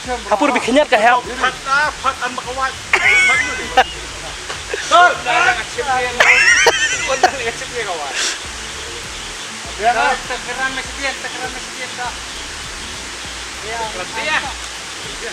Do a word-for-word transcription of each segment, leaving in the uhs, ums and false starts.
Ha pur bi khñiat ka heh. Phat na, phat an ba ka wai. Phat na. Tor. Phat na nga chip ni. Phat na nga chip ni ka wai. Ya. Tor, takaran na sidian, takaran na sidian ka. Ya. Takaran dia.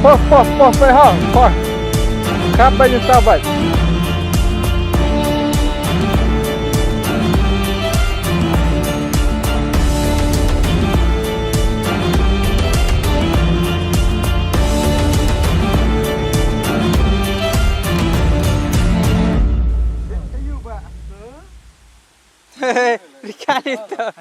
Pause, pause, pause, pause, ha, pause. Khap bad, stop bad. Ricardo.